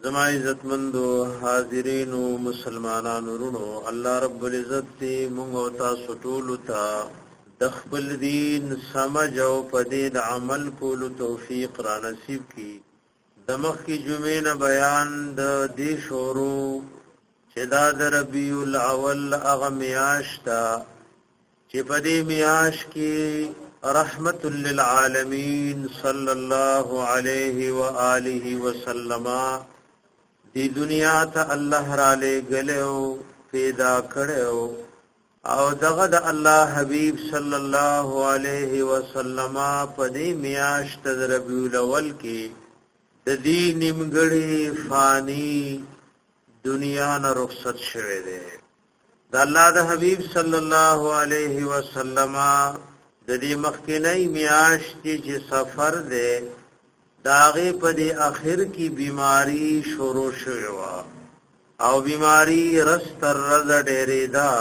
زما عزتمندو حاضرینو مسلمانانو ورونو، الله رب العزت دې موږ او تاسو ټول ته د خپل دین سمج او په دې د عمل کولو توفیق را نصیب کړي. د مخکې جمعې نه بیان د دې شروع چې دا د ربیع الاول هغه میاشت ده چې په دې میاشت کې رحمت للعالمین صلی الله علیه و آله وسلم دی دنیا ته الله را لېږلی، پیدا کړو، او دغه د الله حبیب صلی الله علیه وسلم په دې میاشت د ربیع الاول کې د دې نیمګړي فانی دنیا نه رخصت شوه دی. د الله د حبیب صلی الله علیه وسلم د دې مخکنۍ میاشتې چې سفر دی، داغه په دې اخر کې بیماری شروع شوه وا او بیماری رس تر رز ډېرې ده،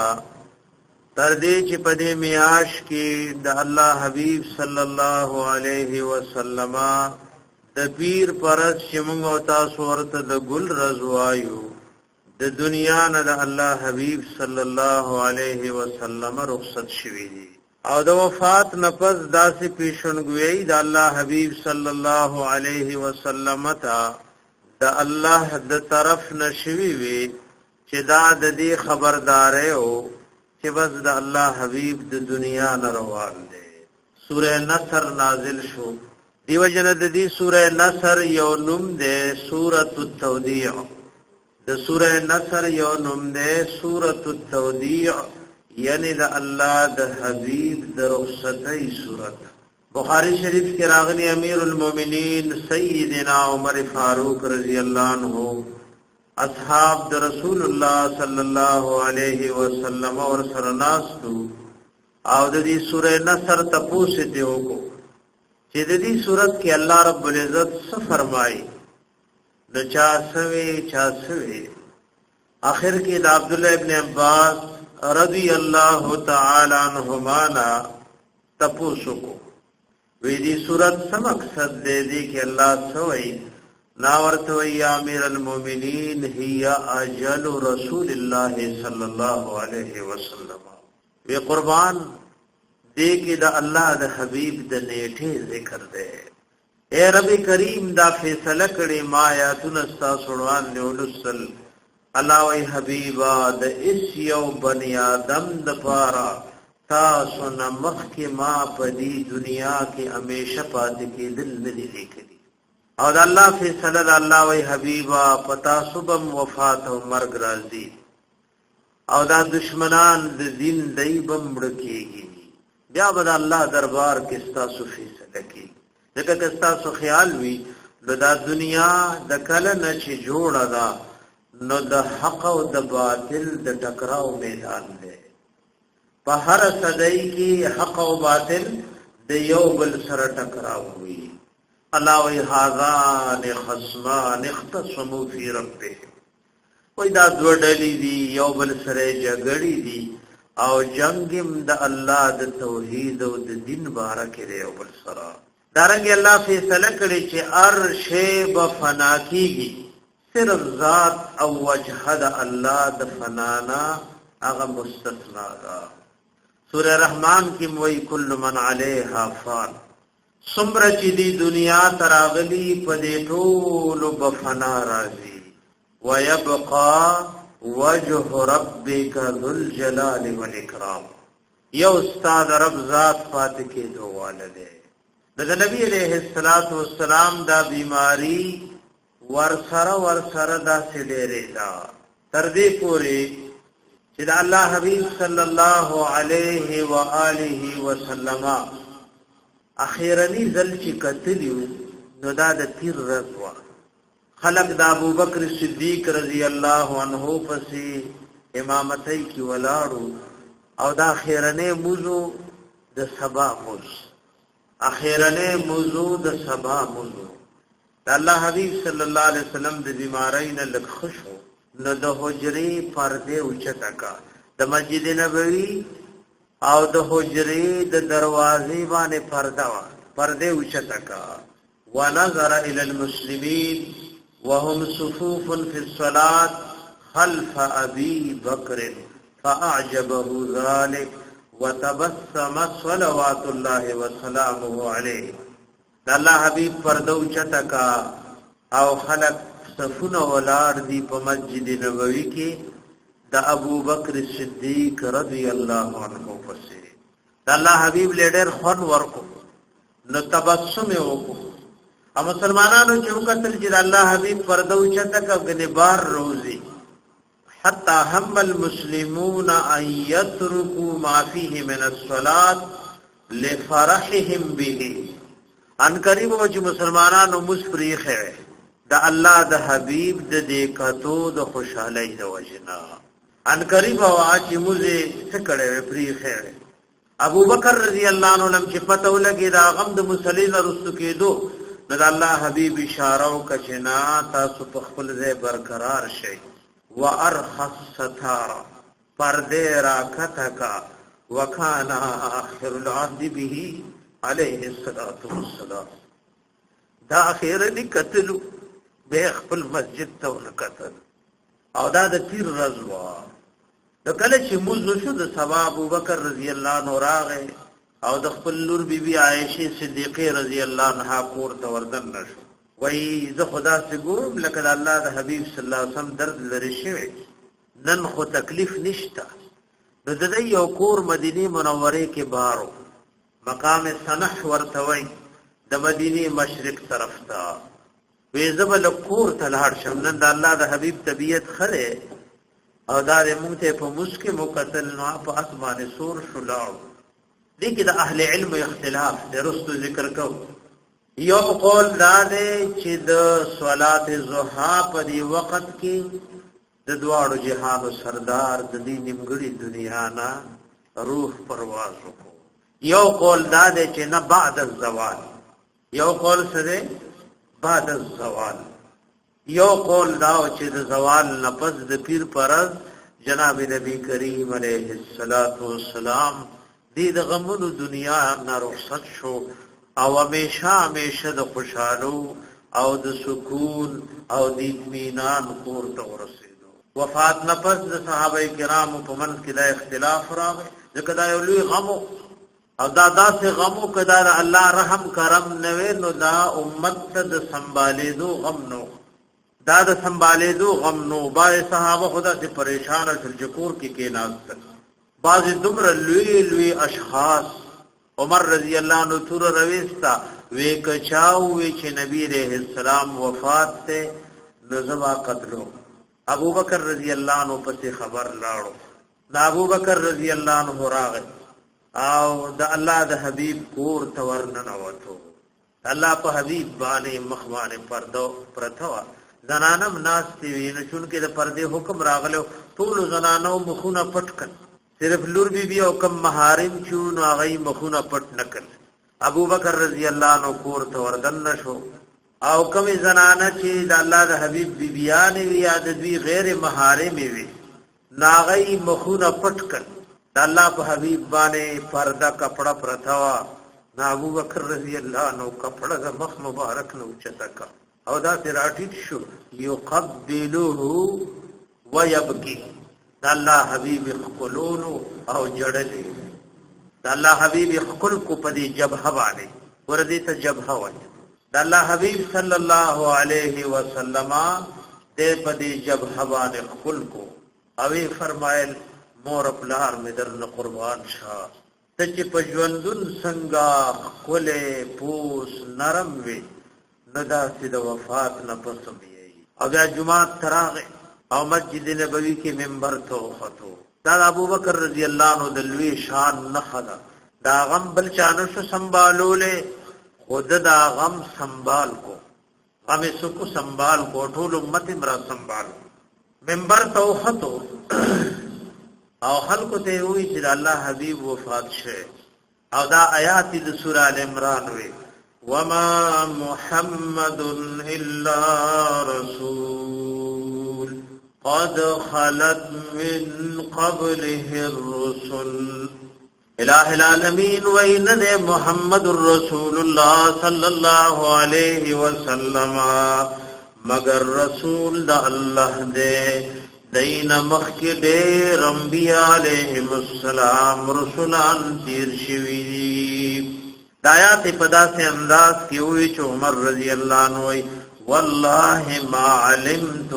تر دې چې په دې میاش کې د الله حبیب صلی الله علیه وسلم د پیر پرس چې موږ او تاسو ورته د ګل رز وایو، د دنیا نه د الله حبیب صلی الله علیه وسلم رخصت شوی دی. او د وفات نه پس داسې پیشنګوی د الله حبیب صلی الله علیه وسلم ته د الله د طرف نشوي وي چې دا د دې خبرداري او چې بس د الله حبیب د دنیا نه روان دی. سوره نصر نازل شو. دیو جن د دې سوره نصر یو نوم دی سوره التودیع. د سوره نصر یو نوم دی سوره التودیع، یعنی د الله د حبیب د رخصتۍ سورت. بخاری شریف کې راغلی، امیر المؤمنین سیدنا عمر فاروق رضی الله عنه اصحاب د رسول الله صلی الله علیه وسلم اور سره ناستو او د دې سوره نصر تپوس ته وکړو چې د دې صورت کې الله رب العزت څه فرمایي. د چا سوي چا سوي، اخر کې د عبد الله ابن عباس رضی الله تعالی عنهما نا تپوس کو، وی دې صورت څه مقصد دی؟ دې کې الله سوي نا ورته وی، یا امیر المؤمنین، هي اجل رسول الله صلی الله علیه وسلم. وی قربان، دې کې د الله د حبیب د نیټه ذکر دی. اے رب کریم، دا فیصله کړي، ما آیاتونه تاسو وړاندې ولسل. الله وی، حبیبا، د اس یو بنی آدم د پاره تاسو نه مخکې ما په دې دنیا کې همیشه پاتې کېدل نه دي لیکلي. او د الله فیصله د الله وی، حبیبا، پتا صبم وفات او مرګ راځي او دا دشمنان د دین دی بمړ کېږي، بیا به د الله دربار کې ستاسو فیصله کېږي. ځکه که ستاسو خیال وي نو دا دنیا د کله نه چې جوړه ده، نو د حق او د باطل د ټکراو میدان دی. په هر صدۍ کې حق او باطل د یو بل سره ټکراو وي. الله وی، هاذان خصمان اختصموا فی ربهم. وای دا دوه ډلې دي، یو بل سره جګړې دي او جنگم د الله د توحید او د دین باره کې دی یو بل سره. دارنګ الله فیصله کړې چې ار شی به فنا کیږي، صرف ذات او وجه د الله د فنانا هغه مستثنا ده. سوره رحمان کې وای، کل من علیها فان. څومره چې دی دنیا تراغلی، په دې ټولو بفنا راځي. ويبقى وجه ربك ذو الجلال والاکرام. یو استاد رب ذات پات کې دواله ده. د نبی علیہ الصلات والسلام دا بیماری ور سره ور سره دا سډېرې دا تر دې پورې چې د الله حبیب صلی الله علیه و آله وسلم اخیرنی ځل چې کتلیو، نو دا د تیر ورځ وه. خلق د ابوبکر صدیق رضی الله عنه پسې امامتۍ کې ولاړو او دا اخیرنې موضوع د سبا موضوع، اخیرنې موضوع د سبا موضوع. د الله حبیب صلی الله علیه وسلم د بیماری نه لږ خوشو، نو د حجرې پرده اوچته کا د مسجد نبوي او د حجرې د دروازې باندې پرده وا، پرده اوچته کا. ونظر الى المسلمین وهم صفوف في الصلاة خلف ابي بکر فاعجبه ذلك وتبسم صلوات الله وسلامه عليه. د الله حبیب پرده اوچته کا او خلق صفونه ولاړ دي په مسجد نبوي کې د ابو بکر صدیق رضی الله عنه پسې. د الله حبیب لیډر خون ورکو نو تبسم وکړو، او مسلمانانو چې وکتل چې د الله حبیب پرده اوچته کا، غنی بار روزي. حتى هم المسلمون ان يتركوا ما فيه من الصلاه لفرحهم به. ان قریب و چې مسلمانانو مسفریخه د الله د حبیب د دې کتو د خوشحالۍ د وجنا. ان قریب و چې موزه څه کړي پریخه. ابو بکر رضی الله عنه لم چې پته ولګي دا غم د مصلی نه رستو کېدو، نو د الله حبیب اشاره وکړه چې نه، تاسو په خپل ځای برقرار شئ. وارخص ستار، پرده راکته کا. وکانا اخر العهد به علیه الصلاۃ والسلام. دا اخیرنی قتل به خپل مسجد ته ونکتل، او دا د پیر رضوا. نو کله چې موږ شو د سبا، ابو بکر رضی الله عنه راغی او د خپل لور بیبي عائشه صدیقه رضی الله عنها کور ته وردن نشو. وای زه خدا سي ګورم لکه د الله د حبیب صلی الله علیه وسلم درد لري شوی، نن خو تکلیف نشته. نو د دې یو کور مدینه منوره کې بارو مقام سنح ورته وای، د مدینه مشرق طرف ته. وې زبل کور ته لاړ شم، نن د الله د حبیب طبیعت خره او دا موږ ته په مسکه مقتل، نو په اسمان سور شو لاړ. دې کې د اهل علم اختلاف د رستو ذکر کو. یو قول دا دی چې د صلات زوحا په دی وخت کې د دواړو جهانو سردار د دې نیمګړي دنیا نه روح پرواز وکړو. یو قول دا دی چې نه، بعد الزوال. یو قول څه دی؟ بعد الزوال. یو قول دا چې د زوال نه پس د پیر پرز جناب نبی کریم علیه الصلاۃ والسلام دې د غمونو دنیا نه رخصت شو او همیشه همیشه د خوشحالو او د سکون او د اطمینان کور ته ورسېدو. وفات نه پس د صحابه کرامو په منځ کې دا اختلاف راغی، ځکه دا یو لوی غم او دا داسې غمو کدا الله رحم کرم نه وې، نو دا امت ته د سنبالېدو غم نو، دا د سنبالېدو غم نو. بعض صحابه خدا سے پریشان شول چې کور کې کېناستل. بعض دومره لوی لوی اشخاص، عمر رضی الله عنه تور رويستا وې کچاو وی چې نبی رحم السلام وفات ته نو زما قتلو. ابو بکر رضی الله عنه پسې خبر لاړو. دا ابو بکر رضی الله عنه راغی او د الله د حبیب کور ته ورننوتو. الله په حبیب باندې مخ باندې پردو پرته وا، زنانم ناستې وي، نو چونکه د پردې حکم راغلو، ټول زنانو مخونه پټ کړ، صرف لور بی بی او کم محارم چې نو هغه مخونه پټ نکړ. ابو بکر رضی الله عنه کور ته وردن نشو، او کوم زنانه چې د الله د حبیب بیبیان وي یا د دوی غیر محارم وي، ناغی مخونه پټ کړ. د الله په حبیب باندې پرده کپڑا پرتا وا، نا ابو بکر رضی الله عنه کپڑا د مخ مبارک نو چتا کا او دا راټیټ شو، یقبله ويبکی. د الله حبیب خپلولو او جړلې. د الله حبیب خپل کو په دې جبهه باندې، ور دې ته جبهه وایي. د الله حبیب صلی الله علیه وسلم دې په دې جبهه باندې خپل کو او فرمایل، مور پلار مې در نه قربان شه، ته چې په ژوندون څنګه ښکلی پوس نرم وي، نو داسې د وفات نه پس هم یې. او بیا جومات ته راغی او مسجد نبوي کې منبر ته وختو. دا د ابوبکر رضی الله عنه د لوی شان نښه ده. دا غم بل چا نه شو سنبالولی، خو ده دا غم سنبال کو، غم یې څه کو؟ سنبال کو، ټول امت یې را سنبال. منبر ته وختو او خلکو ته وی چې الله حبیب وفات شوه، او دا آیات د سورہ ال عمران وی: وما محمد الا رسول قد خلت من قبله الرسل. الہ العالمین وین دے محمد الرسول الله صلی الله علیه وسلم، مگر رسول د الله دی. دین مخکې ډېر انبیاء علیهم السلام رسولان تیر شوي دي. د آیات په داسې انداز کې وی چې عمر رضی الله عنه وی، والله ما علمت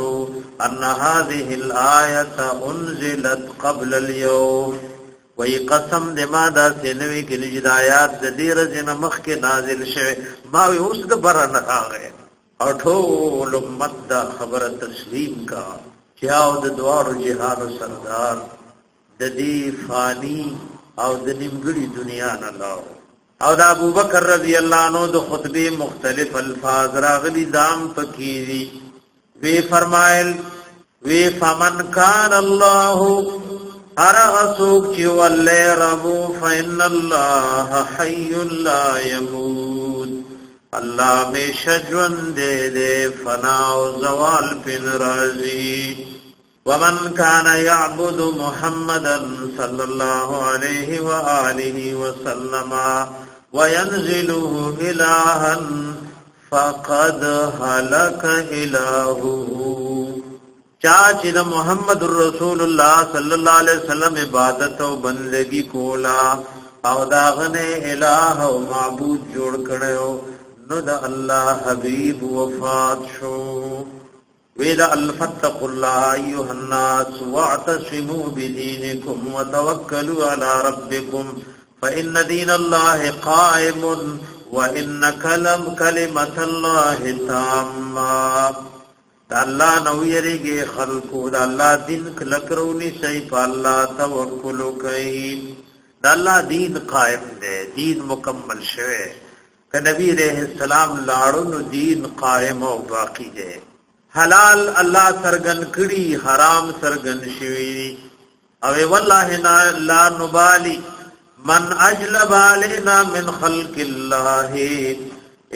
ان هذه الآیه انزلت قبل اليوم. وی قسم دې ما دا سنوي کې چې د آیات د دې ورځې نه مخکې نازل شوی. ما وی اوس د بره نه راغی او ټول امت دا خبره تسلیم کا چې او د دواړو جهانو سردار د دې فانی او د نیمګړي دنیا نه لاو. او د ابوبکر رضی الله عنه د خطبه مختلف الفاظ راغلي، دام پکې دي. وی فرمایل، وی فمن کان الله، هر غسوک چې ولې رب، فإن الله حي لا يموت. الله می شجون دې دې فنا او زوال پن راضی. ومن كان يعبد محمدا صلى الله عليه وآله وسلم وينزله إلها فقد هلك إلهه. چا چې د محمد رسول الله صلی الله علیه وسلم عبادت او بندگی کولا او دا غنه الہ او معبود جوړ کړو، نو د الله حبیب وفات شو. ویل الفتق الله ایها الناس واعتصموا بدینکم وتوکلوا علی ربکم فإن دین الله قائم وإن کلمة الله تامه. د الله نو یریږي خلقو، د الله دین کلکرونی سي، په الله توکل کوي. د الله دین قائم دی، دین مکمل شوه. که نبی علیہ السلام لاړو نو دین قائم او باقی دی. حلال الله سرګن کړي، حرام سرګن شوی. او والله لا نبالی من اجلب علينا من خلق الله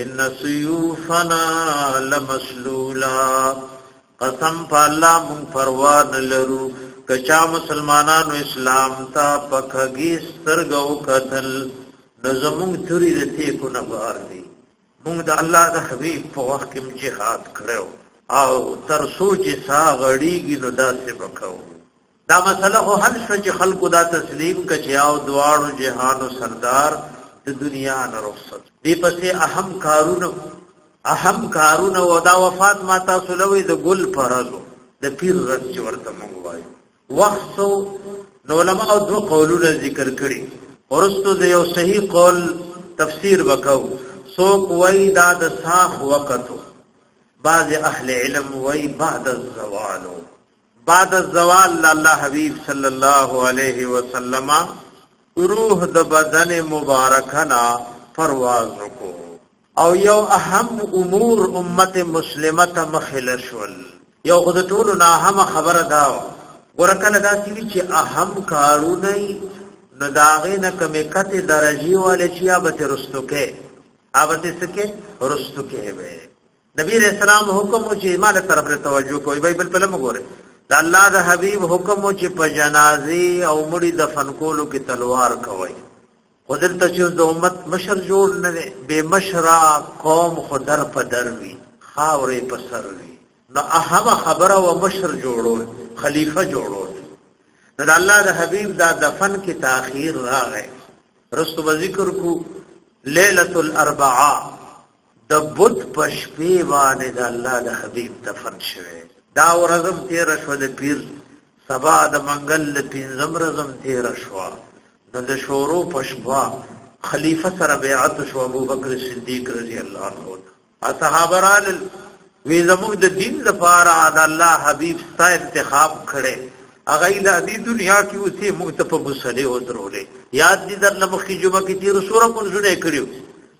ان سيوفنا لمسلولا. قسم په الله مون پروا نه لرو کچا مسلمانانو اسلام ته پکګي سترګو قتل، نو زمونږ توري د تیکو نه بار دي. مونږ د الله د حبیب په وخت کې جهاد کړو او تر سوچ سا غړیږي نو داسې وکاو. دا مسله خو حل شو چې خلکو دا تسلیم کچې او دواړو جهانو سردار د دنیا نه رخصت دی. پسې اهم کارونه، اهم کارونه او دا وفات ما تاسو لوي د ګل پرزو د پیر رز چې ورته مونږ وایو وخت. نو علماء دو قولونه ذکر کړي، ورستو د یو صحیح قول تفسیر وکاو. سوک وای دا د ساخ وقتو، بعض اهل علم وای بعد الزوال. بعد الزوال الله حبیب صلی الله علیه وسلم روح د بدن مبارکنا پرواز کو. او یو اهم امور امت مسلمه ته مخله شول. یو خود ټولو نه اهم خبره دا ګوره، کله داسې وي چې اهم کارونه نو د هغې نه کمې کتې درجې والے چې یا به ترې رستو کې هغه ته څه کې رستو کې وي. نبی علیہ السلام حکم چې مال طرف له توجه کوي، بل بل مګوره، د الله د حبیب حکم چې په جنازي او مړي دفن کولو کې تلوار کوي. خو دلته چې د امت مشر جوړ نه دی، بے مشرا قوم خو در په در وي، خاورې په سر وي. نو اهمه خبره و مشر جوړول، خلیفہ جوړول. نو د الله د حبیب دا دفن کې تاخير راغی. رستو به ذکر کو، ليله الاربعاء د بت په شپې باندې د الله د حبیب دفن شوه. دا ورځم تیر شو د پیر، سبا د منګل د پنځم ورځم تیر شو. نو د شورو په شپه خلیفہ سره بیعت شو ابو بکر صدیق رضی الله عنه. اصحاب رال وی زموږ د دین لپاره د الله حبیب ستا انتخاب کړي، هغه له دې دنیا کې اوسې موږ ته په مصلی ودرولې. یاد دي در لمخې جمعه کې تیر سوره منځونه کړیو.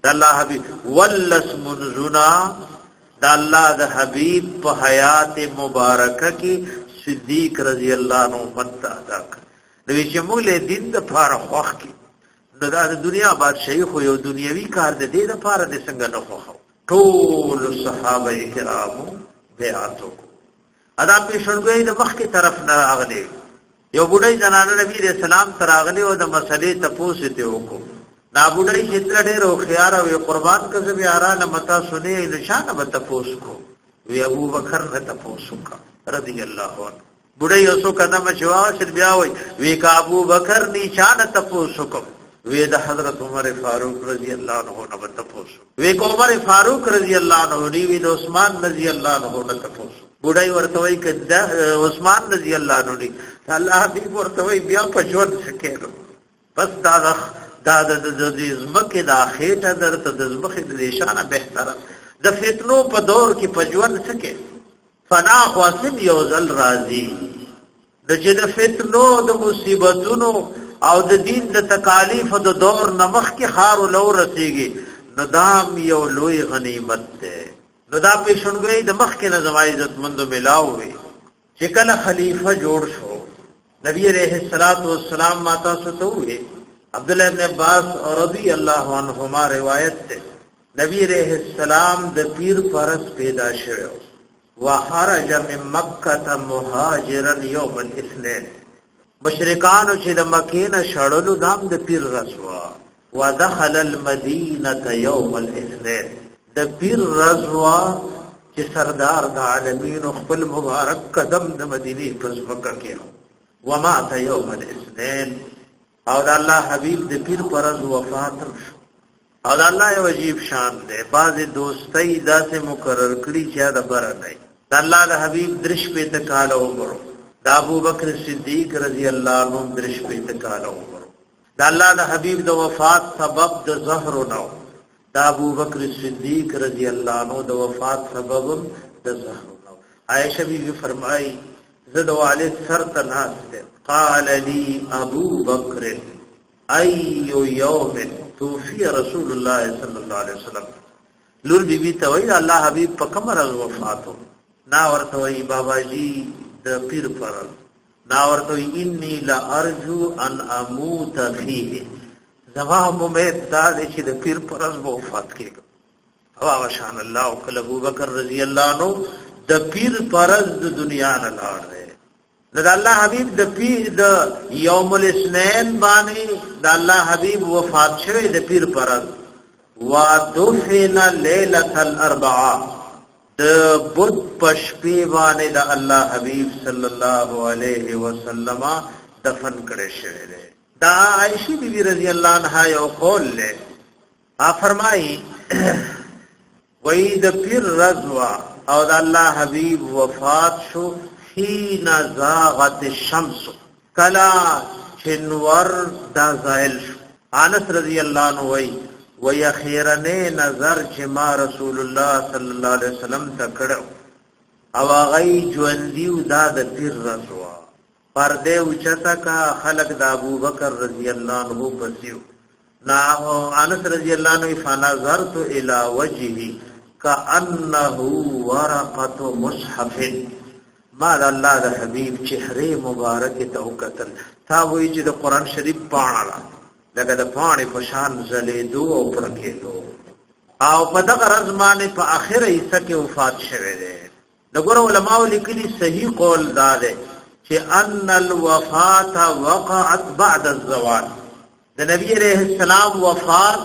د الله حبیب ولس منځونه د الله د حبیب په حیات مبارکه کې صدیق رضی الله عنه مت ادا کړ. نو چې موږ له دین د پاره خوخ کې، نو دا د دنیا بادشاہي خو یو دنیوي کار دی، دې د پاره دې څنګه نه خوخو؟ ټول صحابه کرامو بیعت وکړو. ادا پیشنګوی د مخ کې طرف نه راغلی، یو بډای زنانه نبی رسول سلام تراغلی او د مسلې تپوس ته وکړو. دا بډای چې تر ډېر خو خيار او قربان کزه بیا را نه متا سنې نشانه به تپوس کو. وی ابو بکر نه تاسو کا رضی الله عنه. بډای یو څو قدم چې واغسل بیا وای، وی کا ابو بکر نی چانه تاسو کوم؟ وی د حضرت عمر فاروق رضی الله عنه نه تاسو. وی کو عمر فاروق رضی الله عنه نی، وی د عثمان رضی الله عنه نه تاسو. بډای ورته وای ک د عثمان رضی الله عنه نی، الله حبیب ورته وای بیا په ژوند سکیلو. بس دا دا د دې زمکه د خېټه درته د زمکه د شانه بهتره. د فتنو په دور کې په ژوند سکه فنا خاصم یو ځل راځي، د چې د فتنو د مصیبتونو او د دین د تکالیف د دور نمخ کې خار لو رسیږي، نو دام یو لوی غنیمت ده. نو دا پیشنګوی د مخ کې نه زما عزت مند ملاو وي چې کله خلیفہ جوړ شو، نبی علیہ الصلات والسلام ما تاسو ته وې، عبد الله ابن عباس رضی الله عنهما روایت ده، نبی علیہ السلام د پیر پرس پیدا شوه، وخرج من مکه مهاجرا یوم الاثنين. مشرکانو چې د مکې نه شړلو، دام د پیر رسوا. ودخل المدینه یوم الاثنين، د پیر رضوا چې سردار د عالمین خپل مبارک قدم د مدینه پر ځمکه کې، ومات یوم الاثنين، او د الله حبیب د پیر پر ورځ وفات شو. او د الله یو عجیب شان دی، بعضې دوستۍ داسې مقرر کړي چې د بره نه. د الله د حبیب درش پېته کاله عمر، د ابوبکر صدیق رضی الله عنه درش پېته کاله عمر. د الله د حبیب د وفات سبب د زهر نو، د ابوبکر صدیق رضی الله عنه د وفات سبب د زهر نو. عائشہ بی بی فرمایي، زه د والد سر ته ناست، قال لي ابو بکر ای یوم توفی رسول الله صلی الله علیه وسلم؟ لور بی بی ته وی الله حبیب په کوم ورځ وفاتو؟ نا ورته وی بابا جی د پیر پر. نا ورته وی انی لا ارجو ان اموت فیه، زما امید دا دی چې د پیر پر ورځ به وفات کېږم. او هغه شان الله او کله ابو بکر رضی الله عنه د پیر پر ورځ د دنیا نه لاړ دی. نو د الله حبیب د پیر د یوم الاثنین باندې د الله حبیب وفات شوی د پیر پر ورځ، ودفن لیلۃ الاربعاء، د بود پشپی باندې د الله حبیب صلی الله علیه وسلم دفن کړي شوی دی. دا عائشہ بی بی رضی الله عنها یو قول له ا فرمایي، وای د پیر رضوا او د الله حبیب وفات شو حين زاغت الشمس، کلا چنور دا زائل شو. انس رضی الله عنه وای، وی خیرنه نظر چې ما رسول الله صلی الله علیه وسلم ته کړو او هغه ژوندۍ دا د پیر رضوا پرده اوچته کا، خلق د ابوبکر رضی الله عنه پسیو نا. انس رضی الله عنه فنظرت الى وجهه كانه ورقه مصحف. ما د الله د حبیب چهره مبارک ته وکتل، تا وی چې د قران شریف پاڼه ده، لکه د پاڼې په شان ځلېدو او پړکېدو. او په دغه ورځ باندې په اخره حصہ کې وفات شوه دی. دغه علماء لیکلي صحیح قول دا دی چې ان الوفات وقعت بعد الزوال، د نبی علیہ السلام وفات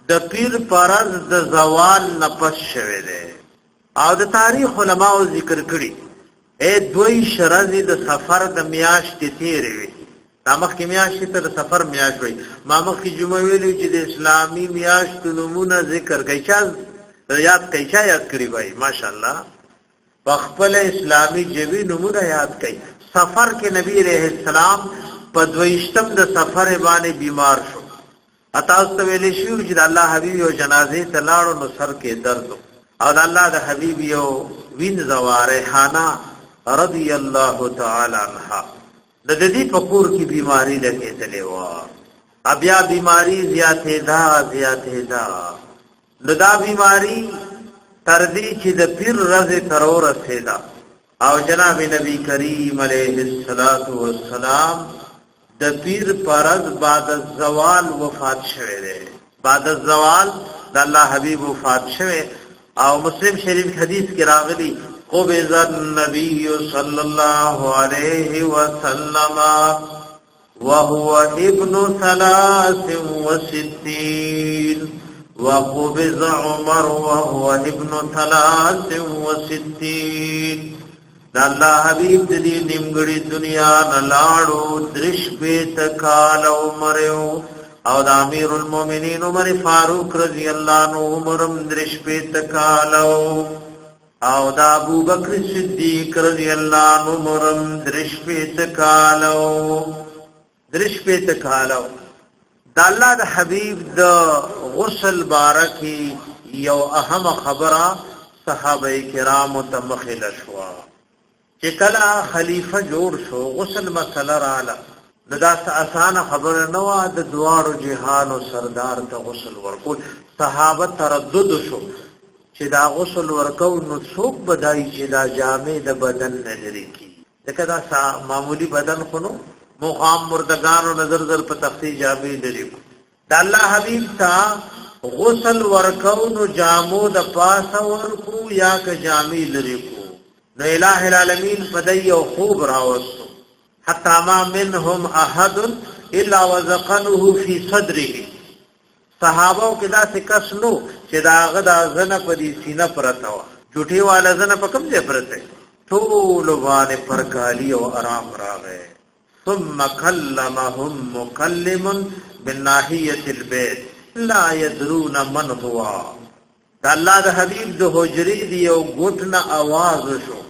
د پیر پرز د زوال نه پس شوه دی. او د تاریخ علماو ذکر کړي، اے دوی شرزې د سفر د میاشتې تیرې وي. دا مخکې میاشتې ته د سفر میاشت وي. ما مخکې جمعه ویلو چې د اسلامي میاشتو نمونه ذکر کوي، چا یاد کوي؟ چا یاد کړي؟ بھائی ماشاءالله، په خپل اسلامي جوی نمونه یاد کړي. سفر کې نبی علیہ السلام په دویشتم د سفر باندې بیمار شو. تاسو ته ویل شو چې د الله حبیب یو جنازې ته لاړو نو سر کې درد، او د الله د حبیب یو وینځه وه ریحانه رضی الله تعالی عنها، د دې په کور کې بیماری لګېدلې وه. بیا بیماری زیاتې ده زیاتې ده، نو دا بیماری تر دې چې د پیر ورځې تر ورسېده او جناب نبی کریم علیه الصلاۃ والسلام د پیر پرز بعد الزوال وفات شوه دی. بعد الزوال د الله حبیب وفات شوه. او مسلم شریف حدیث کې راغلی، قبض النبي صلی الله علیه وسلم وهو ابن 63. وقبض عمر وهو ابن 63. د الله حبیب د دې نیمګړي دنیا نه لاړو درش به تکال عمر، او د امیر المؤمنین عمر فاروق رضی الله عنه عمرم درش به تکال، او د ابو بکر صدیق رضی الله عنه عمرم درش به تکال، درش به تکال. د الله د حبیب د غسل بارکی یو اهم خبره صحابه کرامو ته مخې لشوا، چې کله خلیفہ جوړ شو، غسل مسله رااله، نو دا اسانه خبره نه وه د دواړو جهانو سردار ته غسل ورکول. صحابه تردد شو چې دا غسل ورکو نو څوک بدای چې دا جامې د بدن نه لري کی، ځکه دا معمولی بدن خو نو مقام مردگانو نظر زر په تختی جامې لري کو. د الله حبیب ته غسل ورکو نو جامو د پاسه ورکو یا که جامې لري کو؟ نو الہ العالمین په دی یو خوب راوستو، حتی ما منهم احد الا وزقنه فی صدره. صحابه کې داسې کس نو چې دا هغه د زنه په دې سینه پرته و، جوټي والا زنه په کوم ځای پرته، ټول باندې پرګالی او آرام راغی. ثم کلمهم مکلم بالناحیه البيت لا يدرون من هو. د الله د حبیب د حجرې دی یو ګوټ نه आवाज شو،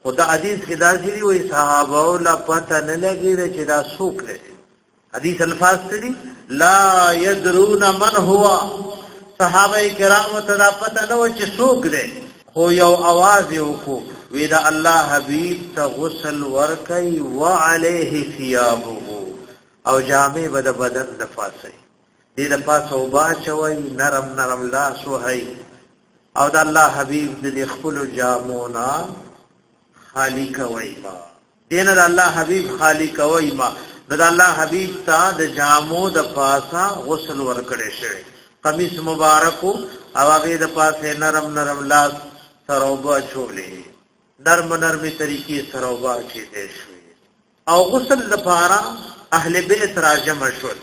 خدا حدیث کې دا ځلی وی، صحابه لا پته نه لګی چې دا څوک دی. حدیث الفاظ دي، لا يدرون من هو. صحابه کرام ته دا پته نه و چې څوک دی، خو یو आवाज یې وکړو، وی دا الله حبیب ته غسل ورکي وعليه ثيابه، او جامې به د بدن د پاسه دې د پاسه وباچوي، نرم نرم لاس وهي او د الله حبیب د خپل جامو نه خالی کوي ما دین د الله حبیب خالی کوي ما. نو د الله حبیب ته د جامو د پاسه غسل ورکړي شوی، قمیص مبارک او هغه د پاسه نرم نرم لاس سره وبا چولې، نرم نرمي طریقې سره وبا چې دې شوی. او غسل لپاره اهل بیت راجم شول،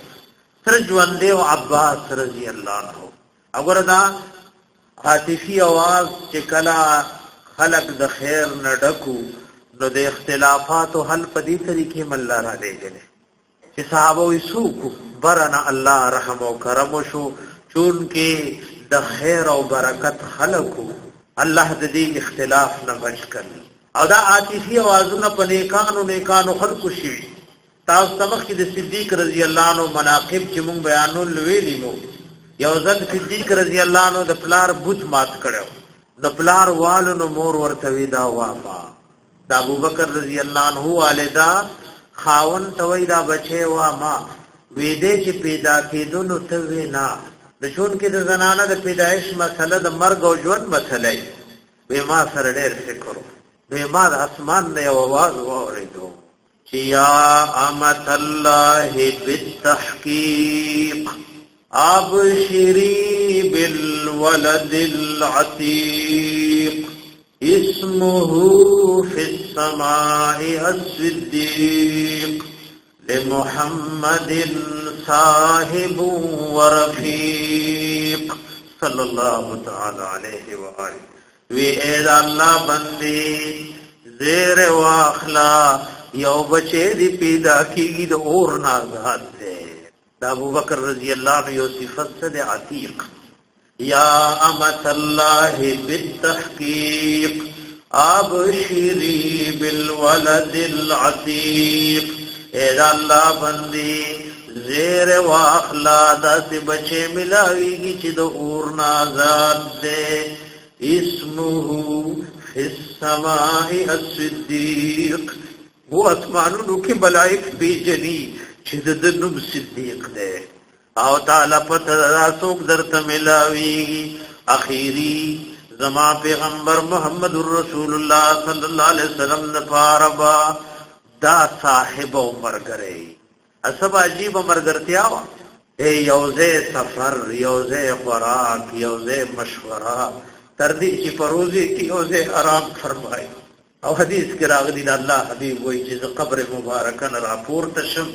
تر ژوند او عباس رضی الله عنه. اگر دا عاطفي اواز چې کله خلق د خیر نه ډکو، نو د اختلافاتو حل په دې طریقې مله را لېږلې چې صحابه وي سوق برنا الله رحم او کرم شو، چون کې د خیر او برکت خلقو الله د دې اختلاف نه بچ کړ. او دا عاطفي اوازونه په نیکانو نیکانو خلقو شي. تاسو ته مخکې د صدیق رضی الله عنه مناقب چې مونږ بیانول ویلی، نو یو ځل صدیق رضی الله عنه د پلار بوت مات کړو، د پلار والو نو مور ورته وی دا واما. د ابوبکر رضی الله عنه والدا خاون ته وی دا بچي واما، وی دې چې پیدا کېدو نو ته وی نه د شون کې د زنانه د پیدایش مسله د مرګ او ژوند مسله. وی ما سره ډېر فکر، وی ما د اسمان نه یو आवाज واورېدو چې یا امت الله بالتحقیق ابشری بالولد العتیق اسمه فی السماء الصدیق لمحمد صاحب ورفیق صلی الله تعالی علیه وآله. وی اے دا الله بندي، زیر واخلا، یو بچی دی پیدا کیږي، د اور نه آزاد دی. د ابو بکر رضی الله عنه یو صفت څه دی؟ عتیق. یا امت الله بالتحقیق ابشری بالولد العتیق. اے دا الله بندي، زیر واخلا، داسې بچي ملاویږي چې د اور نه آزاد دی. اسمه فی السماء الصدیق، هو اسمانونو کې ملائک پیژني چې د نوم صدیق دی، او تعالی پته را څوک درته ملاویږي؟ اخیری زما پیغمبر محمد رسول الله صلی الله علیه وسلم لپاره با دا صاحب او مرګره. اسب عجیب مرګرتیا وا، یوځه سفر، یوځه خوراک، یوځه مشوره، تر دې چې پروزي کې یوځه آرام فرمای. او حدیث کې راغلی، د الله حبیب وایي چې زه قبر مبارک نه راپورته شم،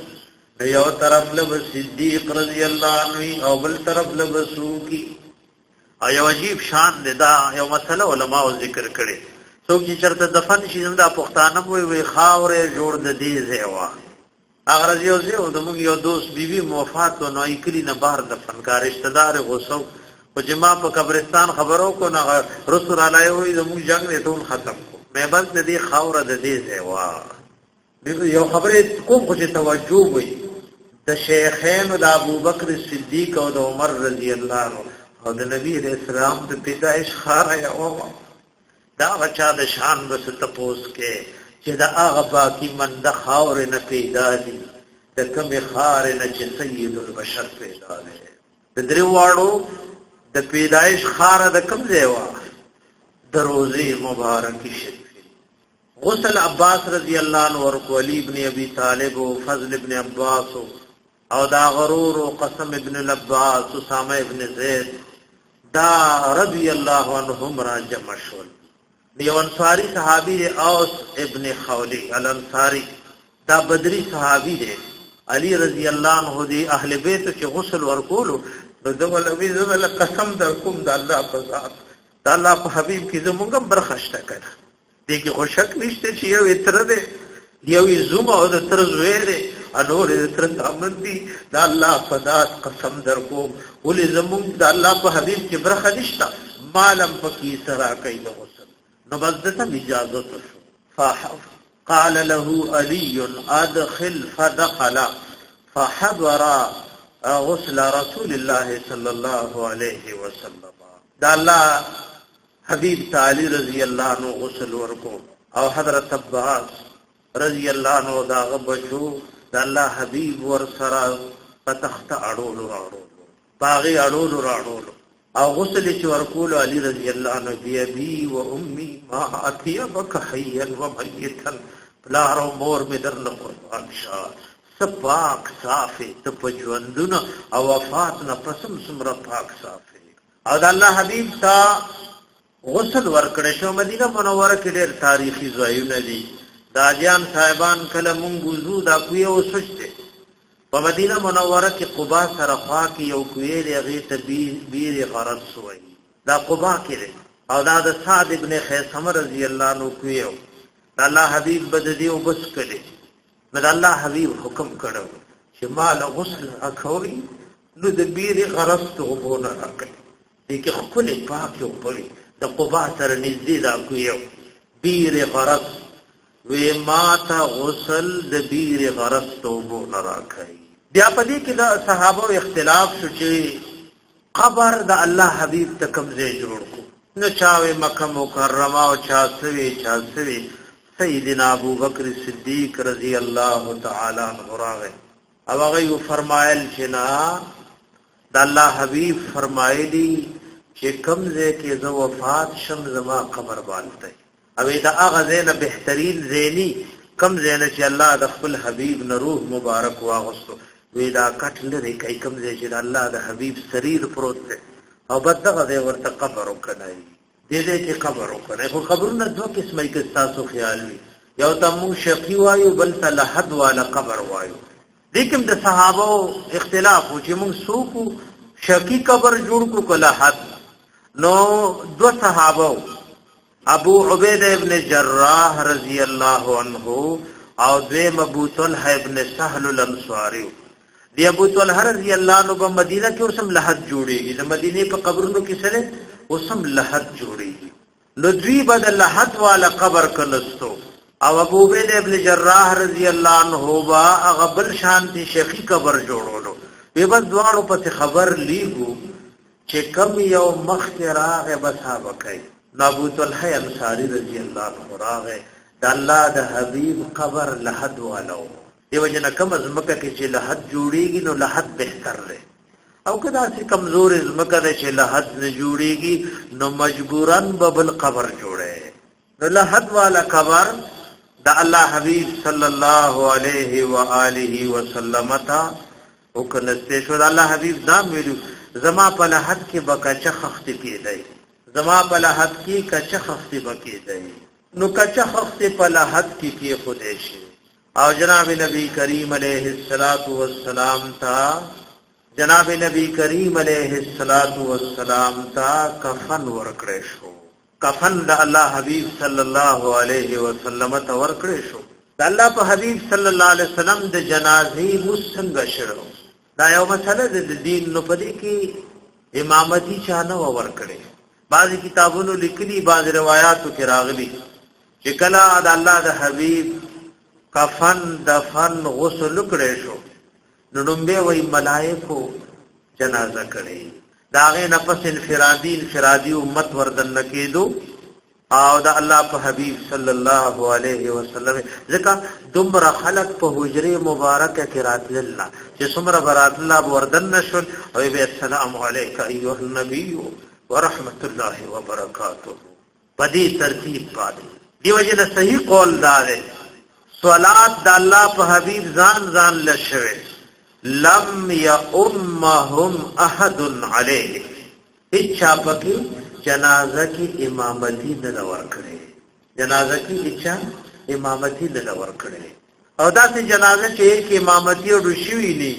نو یو طرف له صدیق رضی الله عنه او بل طرف له بسوکی. او یو عجیب شان دی. دا یو مسله علماو ذکر کړي، څوک چې چرته دفن شي، دا پښتانه وي، وي خاورې جوړ د دې ځای وا. هغه یو ځای د موږ یو دوست بیبي وفات، نو یې کلی نه بار دفن کار، رشتہ دار غوسو، خو چې ما په قبرستان خبرو کو نه رسول الله وي، زموږ جنگ دې ټول ختم کو. مې بس د دې خاوره د دې ځای وا. یو خبره کوم خو چې توجه وي، د شیخین، د ابوبکر صدیق او د عمر رضی الله عنه او د نبی علیہ السلام د پیدایش خاره یو، دا غچا د شان بس تپوس کې چې دا هغه باقی من د خاور نه پیدا دي، د کوم خار نه چې سید البشر پیدا دی. د درې واړو د پیدایش خار د کوم ځای وا؟ د روزي مبارکي شریف. غسل عباس رضی الله عنه ورکو، علی ابن ابي طالب او فضل ابن عباس او دا غرور او قسم ابن العباس، اسامه ابن زید، دا رضی الله عنهم را جمع شول. یو انصاری صحابي دی، اوس ابن خولی الانصاری، دا بدری صحابي دی. علی رضی الله عنه دی اهل بیت چې غسل ورکولو، نو دغه لوی زمله قسم در کوم د الله په ذات، د الله په حبیب کې زمونږ برخه شته کنه؟ دې کې خو شک نشته چې یو تر دی، یو زوم او د تر زوی دی، انور د تر زامن دي. د الله په ذات قسم در کوم، ولې زمونږ د الله په حبیب کې برخه نشته؟ مالم پکې سره کوي د غسل. نو بس دته اجازه شو. قال له علي ادخل، فدخل فحضر غسل رسول الله صلى الله عليه وسلم. دا الله حبیب تعالی رضی الله عنه غسل ورکو او حضرت عباس رضی الله عنه دا غبچو د الله حبیب ور سره په تخت اړولو راړولو، باغی اړولو راړولو او غسل چې ورکول. علی رضی الله عنه بی ابي و امي ما اطيبك حيا وميتا، پلار او مور می در نه قربان شه، سپاک صافه ته په ژوندونه او وفات نه پسم سمره پاک صافه. او د الله حبیب ته غسل ورکړی شو. مدینه منوره کې ډېر تاریخي ځایونه دي. د اجان صاحبان کله مونږ وزو، دا کوی او سوچته په مدینه منوره کې قباء سره خوا کې یو کوی دی، هغې ته بیر غرض وایي. دا قباء کې دی او دا د سعد ابن خیثمه رضی الله عنه کوی. د الله حبیب به د دې اوبه څښلې. نو د الله حبیب حکم کړو چې ما له غسل راکوي، نو د بیر غرض ته اوبه نه راکوي. دې کې ښکلې پاکې اوبه وي. د قباء سره نږدې دا کوی بیر غرض وی، ما ته غسل د بیر غرض ته اوبه نه راکوي. بیا په دې کې د صحابه اختلاف شو چې قبر د الله حبیب ته کوم ځای جوړ کو. نو چاوي مکه مکرمه او چا سوي چا سوي. سیدنا ابو بکر صدیق رضی الله تعالی عنہ راغی او هغه فرمایل چې نه، د الله حبیب فرمایلی چې کوم ځای کې زه وفات شم، زما قبر بالته. او دا هغه ځای نه بهترین ځای کم ځای نه چې الله د خپل حبیب نه روح مبارک واغستو. وی دا کټ لري کوي، کوم ځای چې د الله د حبیب سریر پروت دی، او بس دغه ځای ورته قبر وکنای، دې دې کې قبر وکنای. خو قبرونه دوه قسمه کې تاسو خیال وي، یو ته مو شقی وایو، بل ته لحد والا قبر وایو. لیکن د صحابه اختلاف چې موږ سوکو شقی قبر جوړ کو کله حد. نو دو صحابه، ابو عبید ابن جراح رضی الله عنه او دویم ابو طلحه ابن سهل الانصاری. دی ابو طلحه رضی الله عنه په مدینه کې اوسم لحد جوړیږي، د مدینه په قبرونو کې سره اوسم لحد جوړیږي. نو دوی به د لحد والا قبر کنستو او ابو عبید ابن جراح رضی الله عنه با هغه بل شان دي شیخی قبر جوړولو. وی بس دواړو پس خبر لیګو چې کم یو مخ کې راغې بس هغه کوي. نو ابو طلحه انصاری رضی الله عنه راغې، د الله د حبیب قبر لحد والو. دیو جن کم زمکه کې چې لحد جوړیږي، نو لحد بهتر دی، او کدا سي کمزور زمکه ده چې لحد نه جوړیږي، نو مجبورن ببل قبر جوړي. نو لحد والا قبر د الله حبیب صلی الله علیه و آله وسلم تا او کنسته شو. د الله حبیب دا ویلو، زما په لحد کې بکچه خخت کېدای، زما په لحد کې کچه خخت بکېدای. نو کچه خخت په لحد کې کې خدای شي. او جناب نبی کریم علیه الصلاۃ والسلام تا جناب نبی کریم علیه الصلاۃ والسلام ته کفن ورکړې شو. کفن د الله حبیب صلی الله علیه وسلم ته ورکړې شو. د الله په حبیب صلی الله علیه وسلم د جنازې مسنګ شړو، دا یو مسله ده د دین. نو پدې کې امامتي چا نه ورکړي. بعضی کتابونو لیکلي، بعض روایتو کې راغلي چې کله د الله د حبیب کفن دفن غسل کړي شو، نو لومبه وای ملائکو جنازه کړي، داغه نفس انفرادي انفرادي امت وردن کېدو. او د الله په حبیب صلی الله علیه وسلم ځکه دومره خلق په حجره مبارکه کې راتلل، چې څومره براتل وردن نشول، او به السلام علیک ایها النبی ورحمت الله وبرکاته، په دې ترتیب باندې. دیو جن صحیح قول دا دی، صلات د الله په حبیب ځان ځان لشوي، لم یامهم احد علیه، هیڅ پکې جنازه کې امامتی نه ور کړې، جنازه کې هیڅ امامتی نه ور کړې. او داسې جنازه چې کې امامتی او شوی نه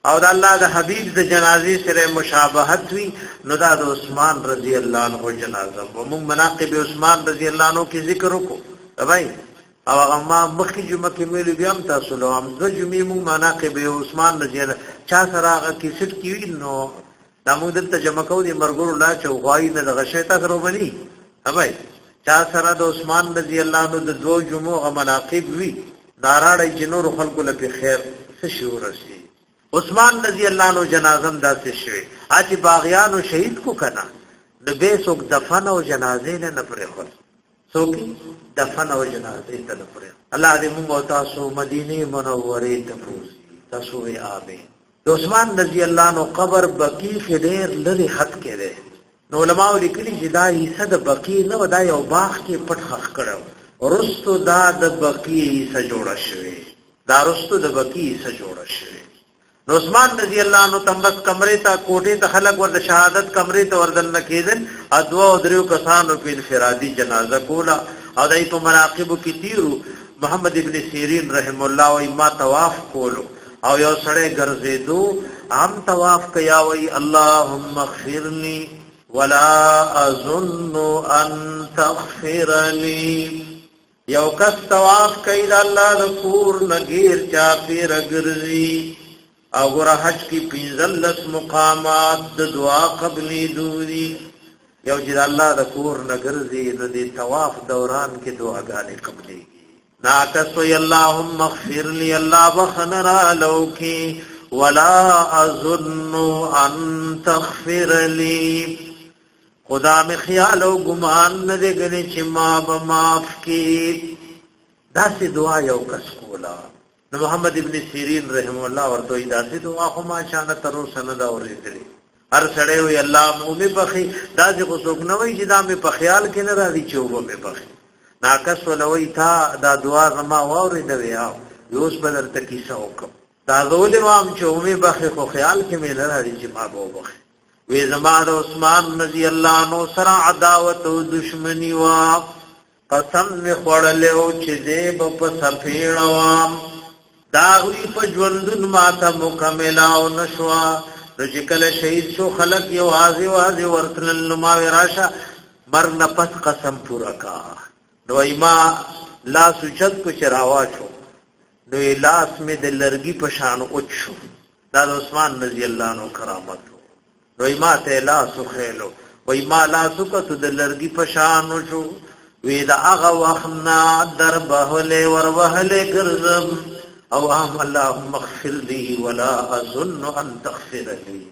او د الله د حبیب د جنازې سره مشابهت وي، نو دا د عثمان رضی الله عنه جنازه و. موږ مناقب عثمان رضی الله عنه کې ذکر وکړو بھائی، او هغه ما مخکې جمعه کې ویلو، بیا هم تاسو له هم د جمعې موږ مناقب عثمان رضی الله چا سره هغه کیسټ کې، نو دا موږ دلته جمع کوو د مرګورو لا چې غوای نه دغه شی تاسو وروبني بھائی. چا سره د عثمان رضی الله عنه د دوو جمعو غ مناقب وی، داراړی چې نور خلکو له خیر څه شي ورسي. عثمان رضی الله عنه جنازم داسې شوی چې باغیانو شهید کو کنه، نو به څوک دفن او جنازې نه نه پرې خور، څوک دفن او جنازې ته نه پرې. الله دې موږ او تاسو مدینه منورې ته بوزي، تاسو وی آمین. د عثمان رضی الله عنه قبر بقیع کې ډېر لري حد کې دی. نو علماء لیکلي چې دا حصہ د بقیع نه، دا یو باغ کې پټ خخ کړو، رستو دا د بقیع حصہ جوړه شوه، دا رستو د بقیع حصہ جوړه شوه. نو عثمان رضی الله عنه تم بس کمرې ته، کوټې ته خلق ور د شهادت کمرې ته وردن نه کېدل، ادوا او دریو کسانو په انفرادي جنازه کولا او دای په مناقب کې تیرو. محمد ابن سیرین رحم الله وای ما طواف کولو او یو سړی ګرځېدو، هم طواف کیا، وای اللهم اغفرني ولا اظن ان تغفر لي. یو کس طواف کوي د الله د کور نګیر چا پیر ګرځي، او ګره حج کې 15 مقامات د دعا قبلې دوی، یو چې الله د کور نګرځي نو د طواف دوران کې دعاګانې قبلې. ناکس وی اللهم اغفر لي، الله بخن را لوکی، ولا اظن ان تغفر لي، خدا می خیال او ګمان نه دی غني چې ما به معاف کی. داسې دعا یو کس کولا، نو محمد ابن سیرین رحم الله ورته داسې دعا خو ما شانه تر اوسه نه دا اورېدلې. هر سړی وی الله مو می بخي، داسې خو څوک نه وی چې دا می په خیال کې نه راځي چې وبه می بخي. ناکس ولوي تا دا دعا زما واورې دا ویا، اوس به درته کیسه وکم. دا زول وام چې ومه بخي خو خیال کې مې نه راځي چې ما به وبخي. وی زما د عثمان رضی الله عنه سره عداوت او دشمنی وا، قسم می خوړل او چې دې به په سپېړه وام، دا غوی په ژوندون ماته مکمل او نشوا. نو چې کله شهید شو، خلک یو ازي وازي ورتلل، نو ما راشه مرګ نه پس قسم پورا کا. نو ما لاس اوچت کو چې راواچو، نو لاس می د لرګي په شان اوچ شو. دا د عثمان رضی الله عنه کرامت. نو ما ته لاس خېلو، وای ما لاس کته د لرګي په شان شو. وی دا هغه وخت نه در بهله ور وهله ګرځم او ام اللهم اغفر لي ولا اظن ان تغفر لي،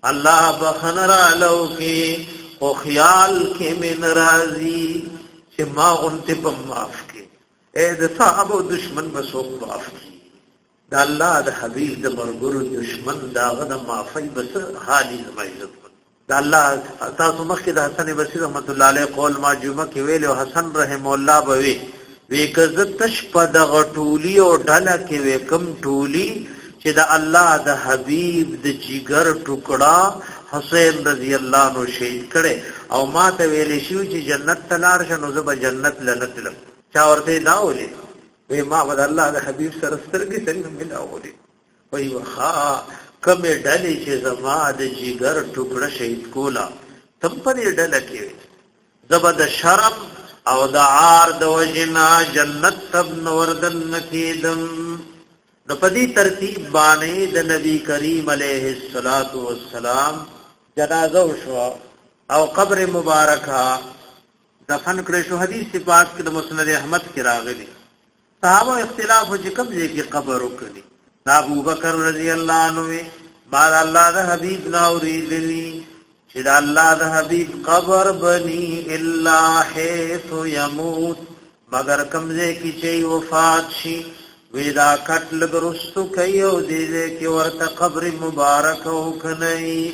الله بخن را لو کې خو خیال کې من راضي چې ما غنته په معاف کې. اے د صحابه دشمن بسوک معاف کی، د الله د حبیب د مرګرو دشمن داغه د معافی بس حالي زما عزت. د الله تاسو مخکې د حسن بصری رحمت الله علیه قول ما جمعه کې ویل، او حسن رحم الله به وی وی کزه تش په دغه ټولی او ډله کې وی کم ټولی چې د الله د حبیب د جګر ټوکړه حسین رضی الله عنه شهید کړي او ما ته ویل شو چې جنت ته لاړ شه، نو زه به جنت لنتلم. چا ورته دا ولې؟ وی ما به د الله د حبیب سره سترګې څنګه ملاولې؟ وی وخا کومې ډلې چې زما د جګر ټوکړه شهید کوله، ته هم په دې ډله کې وې، زه به د شرم او د عار د وجې نه جنت ته هم نه وردننه کېدم. نو په دې ترتیب باندې د نبی کریم علیه الصلاة والسلام جنازه وشوه او قبر مبارکه دفن کړی شو. حدیث پاک کې د مسند احمد کې راغلی، صحابه اختلاف چې کوم ځای کې قبر وکړي. ابو بکر رضی الله عنه وی، ما د الله د حبیب نه اوریدلی چې د الله د حبیب قبر بنی الا حيث يموت، مگر کوم ځای کې چې وفات شي. وی دا کټ لږ رستو کوي او دې ځای کې ورته قبر مبارک وکنئ.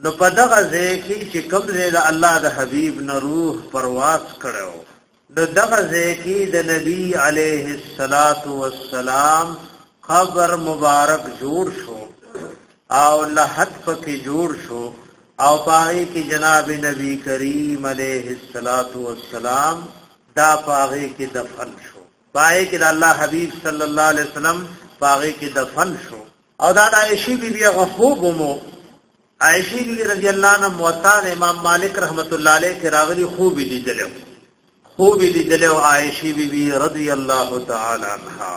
نو په دغه ځای کې چې کوم ځای د الله د حبیب نه روح پرواز کړو، نو دغه ځای کې د نبی علیه الصلاۃ والسلام قبر مبارک جوړ شو او لحد پکې جوړ شو، او پاره کې جناب نبی کریم علیه الصلاۃ والسلام دا پاره کې دفن شو. پاره کې د الله حبیب صلی الله علیه وسلم پاره کې دفن شو. او دا د عائشې بی بی هغه خوب مو، عائشې بی بی رضی الله عنها موطا امام مالک رحمت الله علیه کې راغلی، خوب لیدل، خوب لیدل عائشې بی بی رضی الله تعالی عنها.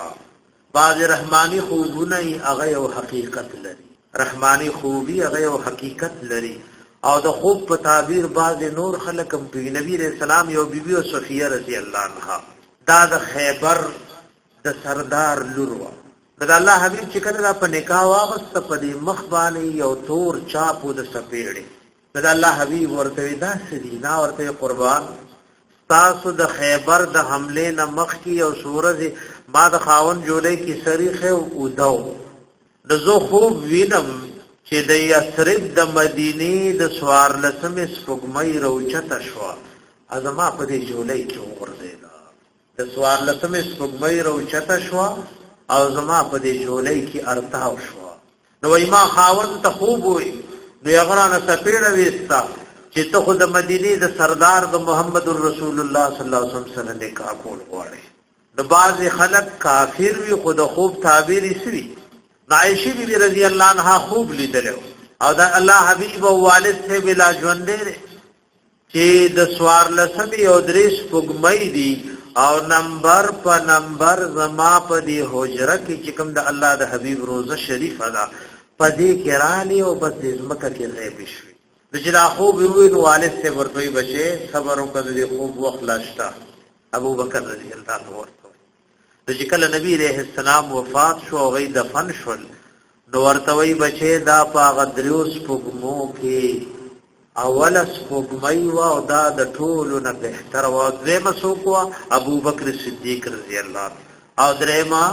بعض رحمانی خوبونه هغه یو حقیقت لري، رحمانی خوبي هغه یو حقیقت لري، او د خوب په تعبیر بعض نور خلک هم په نبی رسول الله یو بیبي او صفیه رضی الله عنها دا د خیبر د سردار لور وه. نو د الله حبیب چې کله دا په نکاح واغسته، په دې مخ باندې یو تور چاپ و د څپېړې. نو د الله حبیب ورته وی، دا څه دي؟ نا ورته وی، قربان ستاسو د خیبر د حملې نه مخکې یو څو ورځې ما د خاوند جولۍ کې سریښی اوده و، نو زه خوب وینم چې د یثرب د مدینې د څوارلسمې سپوږمۍ راوچته شوه او زما په دې جولۍ کې وغورځېده. د څوارلسمې سپوږمۍ راوچته شوه او زما په دې جولۍ کې ارتاو شوه. نو وایي ما خاوند ته خوب ووی، نو یې هغه رانه څپېړه ویسته چې ته خو د مدینې د سردار د محمد رسول الله صلی الله علیه وسلم سره نکاح کول غواړې. نو بعضې خلک کافر وي خو د خوب تعبیر یې څه وي. نو عایشې بي بي رضی الله عنها خوب لیدلی او د الله حبیب او والد صاحب لا ژوندی دی چې د څوارلسمې او درې سپوږمۍ دي او نمبر په نمبر زما په دې حجره کې چې کوم د الله د حبیب روزه شریفه ده، په دې کې رالی او بس د ځمکه کې غیب شوي. نو چې دا خوب یې وویل، والد صاحب ورته وایي، بچې صبر وکړه، د دې خوب وخت لا شته. ابوبکر رضی الله عنه ورته وایي. نو چې کله نبی علیه السلام وفات شو او غي دفن شول، نو ورته وی، بچي دا په هغه دریو سپوږمو کې اوله سپوږمۍ وه او دا د ټولو نه بهتره وه. دویمه څوک وه؟ ابوبکر صدیق رضی الله عنه، او درېیمه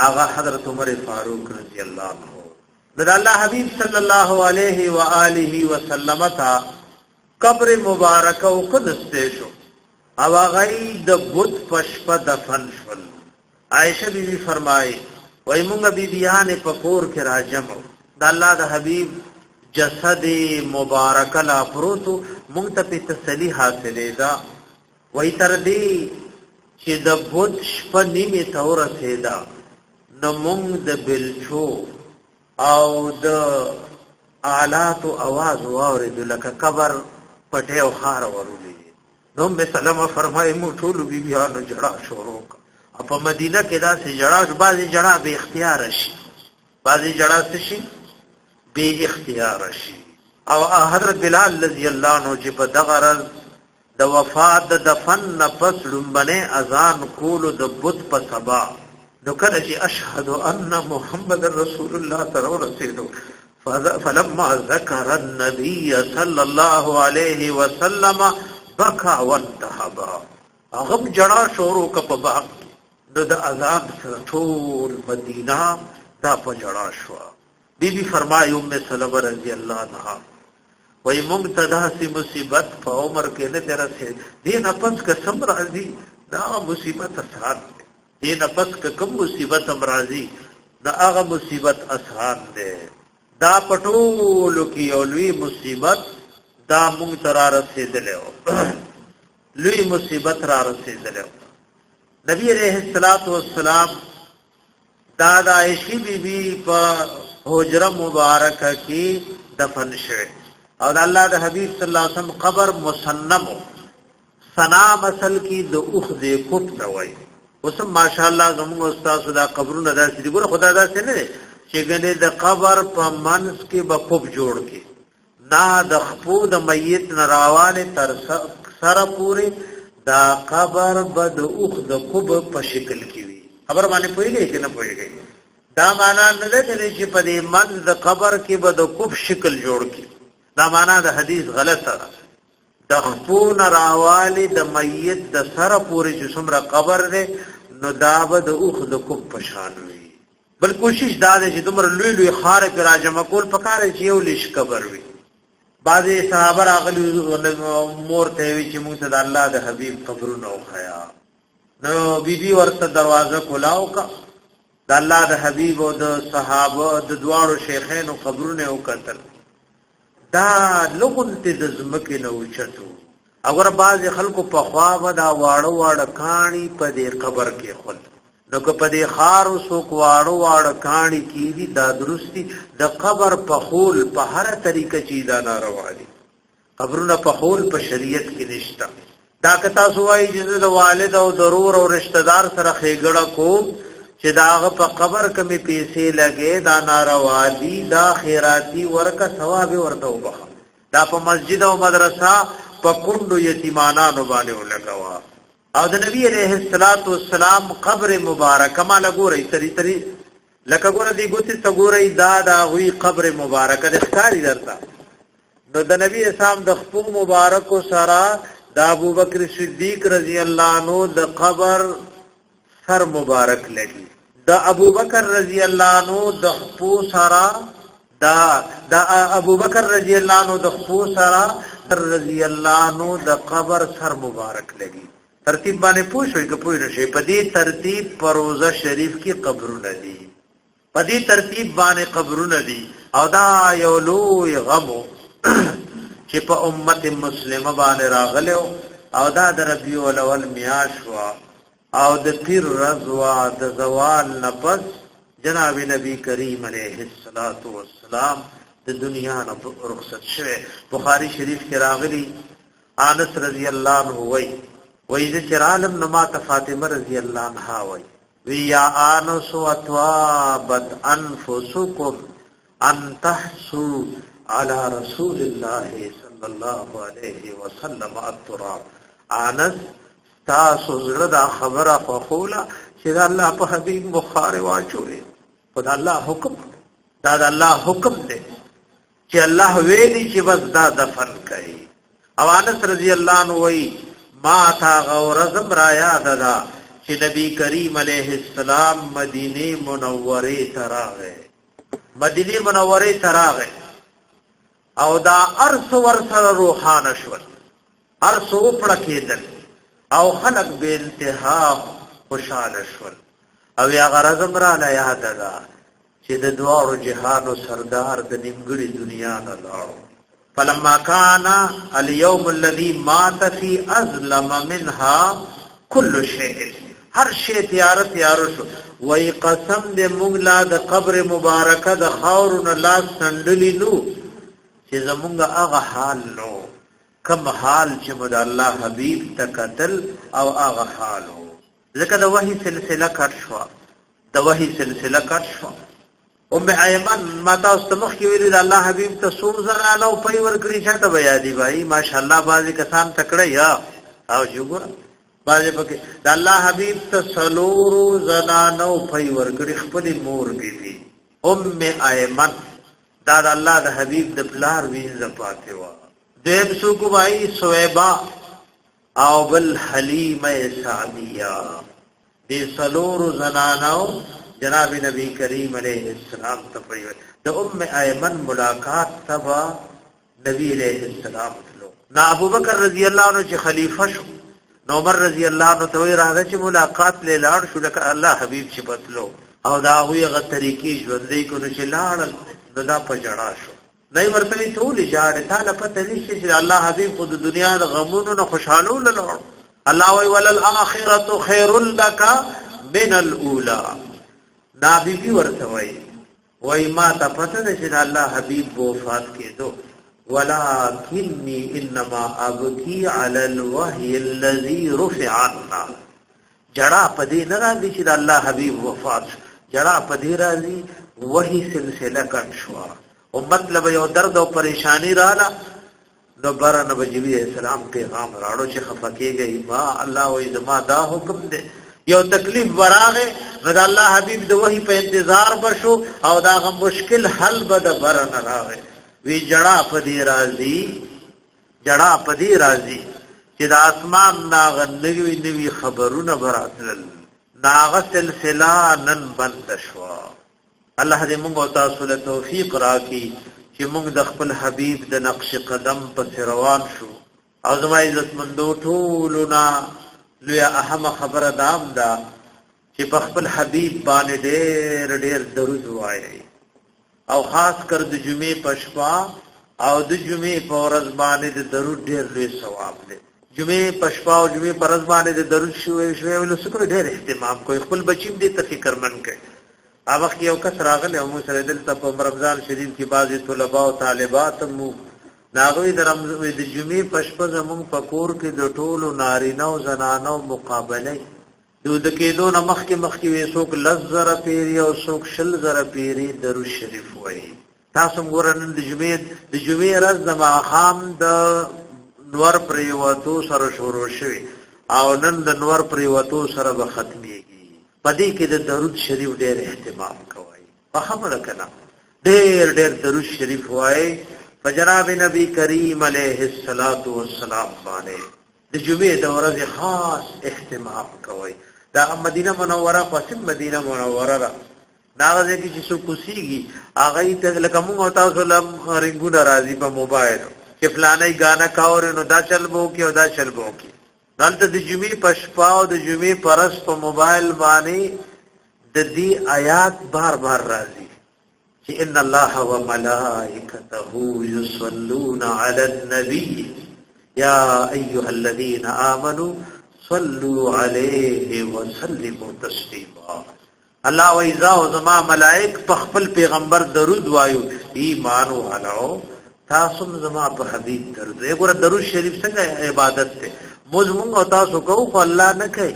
هغه حضرت عمر فاروق رضی الله عنه. نو د الله حبیب صلی الله علیه و آله وسلم ته قبر مبارک او قدسته شو او هغه د بت په شپه دفن شول. عائشه بی بی فرمایي، وای مونږ بی بیان په کور کې راجم، د الله د حبیب جسد مبارک لا پروتو، مونږ ته په تسلی حاصلې ده. وای تر دې چې د بت شپه نیمه ته ورسېده، نو مونږ د بلچو او د آلاتو اواز واورېدو، لکه قبر پټه او خار ورولې. نو ام سلمہ فرمایي، مو ټول بیبیانو جړا شروع کړه. په مدینه کې داسې جړا شو، بعضې جړا بې اختیاره شي، بعضې جړا څه شي؟ بې اختیاره شي. او حضرت بلال رضی الله عنه چې په دغه ورځ د وفات د دفن نه پس لومبنی اذان کولو د بت په سبا، نو کله چې اشهد ان محمد رسول الله تر ورسېدو، فلما ذکر النبي صلى الله عليه وسلم بكى وانتهب، هغه جړا شروع ک په باغ. نو د اذان سره ټول مدینه دا په جړا شو. بی بی فرمایي ام سلمہ رضی الله عنها، وای مونږ ته داسې مصیبت په عمر کې نه دی رسېد، دې نه پس که څم راځي دا مصیبت اسان دی، دې نه پس که کوم مصیبت هم راځي دا هغه مصیبت اسان دی. دا په ټولو کې یو لوی مصیبت دا مونږ ته را رسېدلی و، لوی مصیبت را رسېدلی و. نبی علیہ الصلوۃ والسلام دا د عائشې بی بی په حجره مبارکه کې دفن شوه. او د الله د حبیب صلی الله علیه وسلم قبر مسنم، سنا مسل کې د اوخ د کوپ ته وای. اوس ماشاءالله زموږ استاد دا قبرونه داسې دي، ګوره خدا داسې نه چې ګنې د قبر په منځ کې به کوپ جوړ کې نه، د خپو د میت نه راواله تر سره پورې دا قبر به د اوخ د کوب په شکل کې وي. خبر باندې پوهیږئ که نه پوهیږئ؟ دا معنا نه ده چې په دې منځ د قبر کې به د کوب شکل جوړ کی. دا معنا د حدیث غلطه ده. د خپو نه راوالی د میت د سره پورې چې څومره قبر دی، نو دا به د اوخ د کوب په شان وي. بل کوشش دا دی چې دومره لوی لوی خار پر راجمع کول پکار چې یو لش قبر وي. بعضې صحابه راغلي، مور ته وی چې موږ ته د الله د حبیب قبرونه وښیه. نو بیبي ورته دروازه کولاو کا، د الله د حبیب او د صحابه د دواړو شیخینو قبرونه وکتل، دا لغونته د زمکه نه اوچتو. اگر بعض خلکو په خوا به دا واړه واړه کانی په دې قبر کې خل، نو که په دې خار سوک واړه واړه کانی کیدی، دا درستی. د قبر په خول په هر طریقه چې دا ناروا دي. قبرونه په خول په شریعت کې نشته. دا که تاسو وایي چې د والد او ضرور او رشتہ دار سره خېګړه کوم چې داغه په قبر کې می پیسې لګې، دا ناروا دي. دا خیراتی ورکه، ثواب ورته وبخه. دا په مسجد او مدرسه، په کندو یتیمانانو باندې ولګوا. او د نبی علیہ الصلات والسلام قبر مبارک ما لګورې تری تری لکه ګوره دی ګوتې ته ګورئ، دا د هغوی قبر مبارک د ښکاري درته. نو د نبی اسلام د خپل مبارکو سره د ابوبکر صدیق رضی الله عنه د قبر سر مبارک لګي، د ابوبکر رضی الله عنه د خپل سره دا د ابوبکر رضی الله عنه د خپل سره رضی الله عنه د قبر سر مبارک لګي. ترتیب باندې پوه شئ که پوه نشئ؟ په دې ترتیب پروزه شریف کې قبرونه دي، په دې ترتیب باندې قبرونه دي. او دا یو لوی غم چې په امت مسلمه باندې راغلو، او دا د ربیع الاول میاش وا او د پیر رضوا، د زوال نفس جناب نبی کریم علیه الصلاۃ والسلام د دنیا نه رخصت شوه. بخاری شریف کې راغلی، انس رضی الله عنه وای، وای چې چرالم نو ما ته فاطمه رضی الله عنها وای، وی یا انس اتوابت انفسکم ان تحسو على رسول الله صلی الله علیه وسلم التراب. انس، تاسو زړه دا خبره خوخوله چې دا الله په حبیب بخار واچوي؟ خدا الله حکم، دا د الله حکم دی چې الله ویلی چې بس دا دفن کړي. او انس رضی الله عنه وی، ما تا غورزم را یاد ده چې نبی کریم علیه السلام مدینه منوره ته راغی، مدینه منوره ته راغی او دا ارس ور سره روحانه شول، ارس وپړکېدل او خلق به انتها خوشاله شول. او یا غرضم را لا یاد ده چې د دواړو جهانو سردار د نیمګړي دنیا نه لاړو. فلما كان اليوم الذي مات في ازلم منها كل شيء، هر شی تیار تیار شو. وای قسم دې، موږ لا د قبر مبارکه د خاورو نه لاس سندلی نو چې زمونږ هغه حال نو کم حال چې مو د الله حبیب ته قتل او هغه حال وو، ځکه د وحی سلسله کټ شو، د وحی سلسله کټ شو. ام ایمن، ما تاسو ته مخکې ویلي، د الله حبیب ته څو زنانه او پي ورکړي؟ چاته بیا دی بھائی؟ ماشاءالله بعضې کسان تکړه یا او چې وګوره بعضې پکې د الله حبیب ته څلورو زنانه او پي ورکړي. خپلې مور بیبي ام ایمن، دا د الله د حبیب د پلار وینځه پاتې وه. دویم څوک بھائی؟ سویبا او بل حلیمه سعدیه. دې څلورو زنانو جناب نبی کریم علیه السلام ته پریوت. د ام ایمن ملاقات تبا نبی علیه السلام تلو. نا ابو بکر رضی الله عنه چې خلیفہ شو، نو عمر رضی الله عنه ته وی راغی چې ملاقات له لاړ شو، لکه الله حبیب چې بتلو او دا هغه غ طریقې ژوندې کو. نو چې لاړ نو دا په جړا شو. نه ورته ټول جاړه، تا له پته نشته چې الله حبیب خود دنیا د غمونو نه خوشحالو لاړ. الله وی ولل اخرت خیر لک من الاولى. نا بی بی ورته وی وای ما ته پته ده چې د الله حبیب وفات کېدو، ولکنی انما ابکی علی الوحی الذی رفع عنا. جړه پدې نه راځي چې د الله حبیب وفات، جړه پدې راځي وحی سلسله کټ شو، او مطلب یو درد او پریشانی رااله. نو بره نبی جبرئیل السلام پیغام راړو چې خفقېږي ما، الله وې زما دا حکم دی. یو تکلیف براغه نو د الله حبیب د وحی په انتظار بشو او دا غ مشکل حل به د بره نه راغی. وی جړه پدې راځي، جړه پدې راځي چې د اسمان ناغه نوی نوی خبرونه براتل، ناغه سلسله نن بند شوه. الله دې موږ او تاسو له توفیق راکړي چې موږ د خپل حبیب د نقش قدم پس روان شو. او زما عزتمندو، ټولو نه لویه اهمه خبره دام ده چې په خپل حبیب باندې ډېر ډېر درود وایي، او خاص کر د جمعې په شپه او د جمعې په ورځ باندې د درود ډېر لوی ثواب دی. جمعې په شپه او جمعې په ورځ باندې د درود شوی شوی ولې څوک ډېر اهتمام کوي، خپل بچی دې ته فکرمن کوي. هغه وخت یو کس راغلی او موږ سره دلته په رمضان شریف کې بعضې طلبا او طالبات مو ناغوی د رمضان د جمعې په شپه زمونږ په کور کې د ټولو نارینه او زنانو مقابله د د کېدو نه مخکې مخکې وي، څوک 10,000 پیری او څوک 20,000 پیری درود شریف وایي. تاسو ګوره نن د جمعې ورځ د ماښام د نور پریوتو سره شروع شوی او نن د نور پریوتو سره به ختميږي. پدې کې د درود شریف ډېر اهتمام کوي، په خبره کنا ډېر ډېر درود شریف وای په جناب نبی کریم علیه الصلاۃ والسلام باندې د جمعې د ورځې خاص اهتمام کوي. دا مدینه منوره قسم مدینه منوره را دا ځکه چې څوک کوسیږي هغه ته لکه موږ تاسو لم رنگونه راځي په موبایل چې فلانه غانا کاور، نو دا چلبو کې او دا چلبو کې. دلته د جمعې په شپه او د جمعې پرس په موبایل باندې د دې آیات بار بار راځي چې ان الله وملائکته یصلون علی النبی یا ایها الذین آمنوا صلوا علیه وسلموا تسلیما. الله وای زه او زما ملائک په خپل پیغمبر درود وایو، ایمان والو تاسو زما په حبیب درود. وګوره درود شریف څنګه عبادت ده. موږ مونږ او تاسو کو خو الله نه کوي.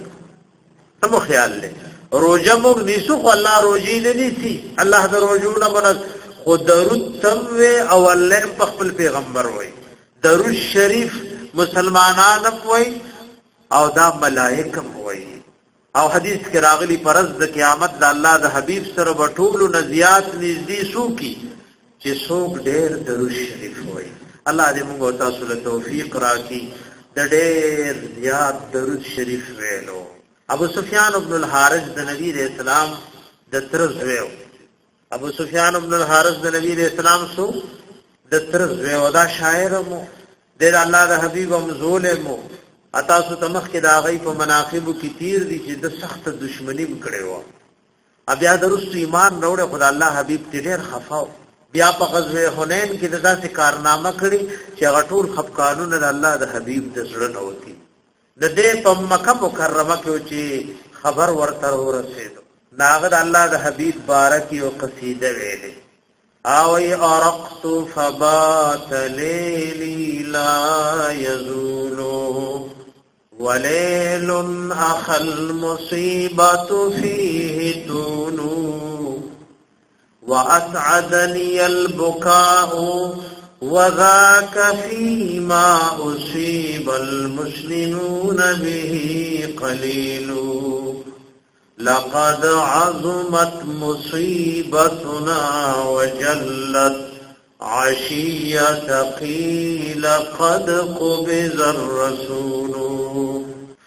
سمو خیال لې روزه موږ نیسو خو الله روزي نه نیسي، الله د روزو نه منځ خو درود تم وی او الله په خپل پیغمبر وای. درود شریف مسلمانان وای او دا ملائک وای. او حدیث کې راغلی پرز د قیامت د الله د حبیب سره به ټولو نه زیات نږدې څوک چې څوک ډېر درود شریف وایي. الله دې موږ او تاسو له توفیق راکړي د ډېر زیات درود شریف ویلو. ابو سفیان ابن الحارث د نبی رسول الله د تر زوی، ابو سفیان ابن الحارث د نبی علیہ السلام سو د تر زوی او دا شاعر مو د الله د حبیب هم زول مو. اتا سو تمخ کې دا غي په مناقب کې تیر دي چې د سخت دشمنی وکړي و. بیا درست ایمان وروړي خدای الله حبیب ته ډیر خفاو. بیا په غزوه حنین کې د داسې کارنامه کړي چې هغه ټول خفقانونه د الله د حبیب د زړه نه وتی. د دې په مکه مکرمه کې چې خبر ورته ورسېدو، ناغه د الله د حبیب بارک یو قصیده ویلې او ارقت فبات لیلی لا یزول وليل اخ المصيبه فيه تون واسعدني البكاء وذاك فيما اصيب المسلمون به قليل. لقد عظمت مصيبتنا وجلت عشية قيل قد قبض الرسول،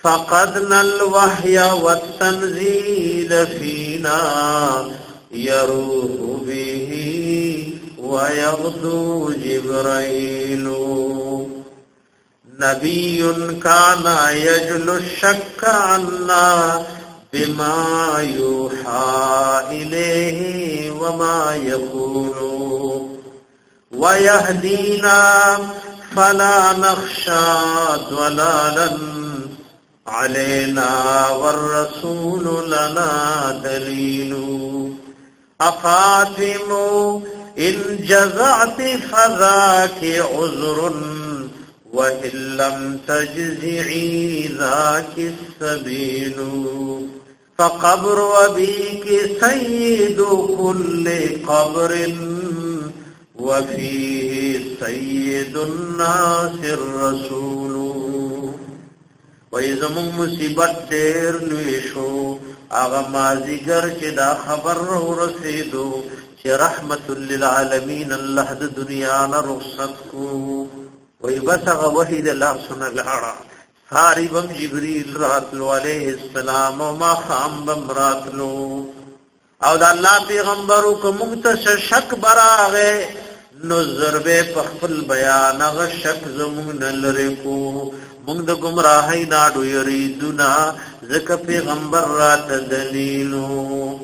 فقدنا الوحي والتنزيل فينا يروح به ويغدو جبرائيل. نبي كان يجل الشك عنا بما يوحى إليه وما يقول، ويهدينا فلا نخشى ضلالا علينا والرسول لنا دليل. افاطم ان جزعت فذاك عذر وان لم تجزعي ذاك السبيل فقبر ابيك سيد كل قبر وفيه سيد الناس الرسول. وای زمون مصیبت ډیر لوی شو هغه مازیګر چې دا خبر ورسېدو چې رحمت للعالمین الله د دنیا نه رخصت کو. وای بس هغه وحی د الله سن لاړه، ساری بم جبريل راتلو علیه السلام او ما خام بم راتلو او د الله پیغمبرو کوم ته شک براغه نو ضربه په خپل بیان غ شک زمونږ نه لری کو. مونږ د گمراهۍ ناډو یریدونا ځکه پیغمبر را ته دلیلو.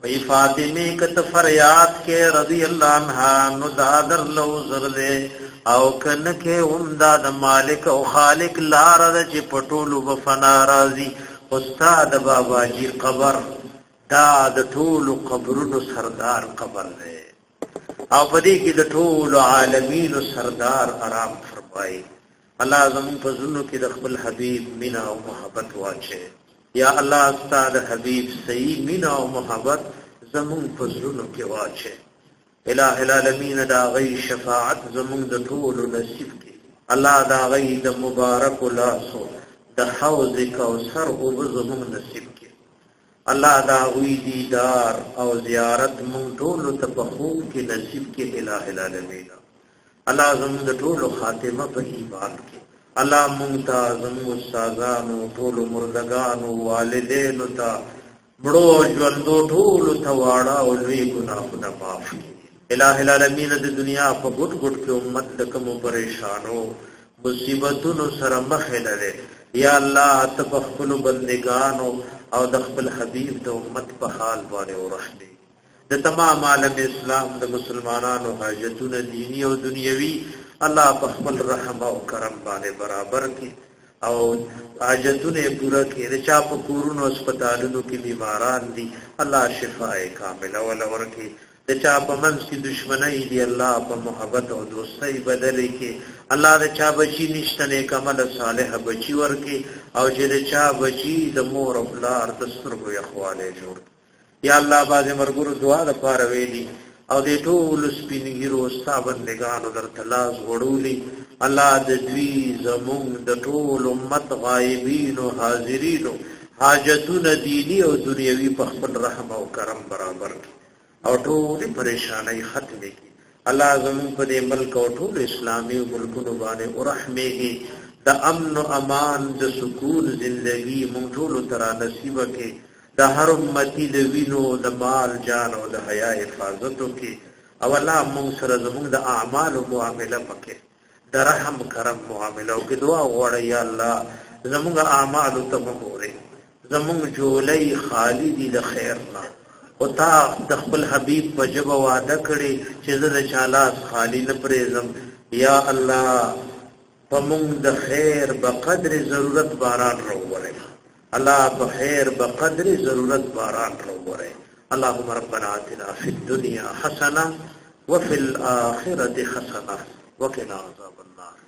وی فاطمه کت فریاد کې رضی الله عنها نو دا در لو زر دے او کنه کې هم دا د مالک او خالق لار د چې پټولو بفنا راضی. استاد بابا جی قبر دا د ټولو قبرونو سردار قبر دی او پدې کې د ټولو عالمینو سردار آرام فرمایي. الله زمون په زړونو کې د خپل حبیب مینا او محبت واچي. یا الله استاد حبیب صحیح مینا او محبت زمون په زړونو کې واچي. الہ العالمین دا غي شفاعت زمون د ټولو نصیب کې. الله دا غي د مبارک لاسو د حوض کوثر او زمون نصیب کې. الله دا غوی دیدار او زیارت مونږ ټول ته په خوب کې نصیب کې. الہ العالمین الله زموږ د ټولو خاتمه په ایمان کې. الله مونږ ته زموږ استادانو ټولو مردگانو والدینو ته مړو ژوندو ټولو ته واړه او لوی ګناهونه معاف کړي. الہ العالمین د دنیا په ګډ ګډ کې امت د کوم پریشانو مصیبتونو سره مخ لري، یا الله ته په خپل بندگانو او د خپل حبیب د امت په حال باندې ورحمي. د تمام عالم اسلام د مسلمانانو حاجتونه دینی او دنیوي الله په خپل رحم او کرم باندې برابر کړي او حاجتونه پوره کړي. د چا په کورونو هسپتالونو کې بیماران دي الله شفای کامله ول ورکړي. د چا په منځ کې دشمنی دي الله په محبت او دوستۍ بدلې کړي. الله د چا بچی نشته نیک عمل صالح بچی ورکړي او چې د چا بچی د مور او پلار د سترګو یخوالی جوړ کړي. یا الله باز مرګورو دعا د پاره ویلي او د ټول سپینګیرو ستا بندگانو در تلاش غړولي. الله د دوی زمونږ د ټول امت غایبین او حاضرین حاجتونه دینی او دنیوي په خپل رحم او کرم برابر کړي او ټول پریشانای ختم کړي. الله زمون په دې ملک او ټول اسلامي ملکونو باندې ورحمېږي، د امن او امان د سکون زندگی مونږ ټول ترا نصیب کړي. د هر امتی د وینو د مال جان او د حیا حفاظت وکړي او الله مونږ سره زمونږ د اعمالو معامله پکې د رحم کرم معامله وکړي. دعا وغواړه یا الله زمونږ اعمالو ته وګورې، زمونږ جولۍ خالی دي د خیر نه، او تا د خپل حبیب په ژبه وعده کړې چې زه د چا لاس خالی نه پرېږدم. یا الله په مونږ د خیر په قدر ضرورت باران راوورې. الله په خیر په قدر ضرورت باران راوورې. اللهم ربنا آتنا في الدنيا حسنه وفي الآخرة حسنه وقنا عذاب النار.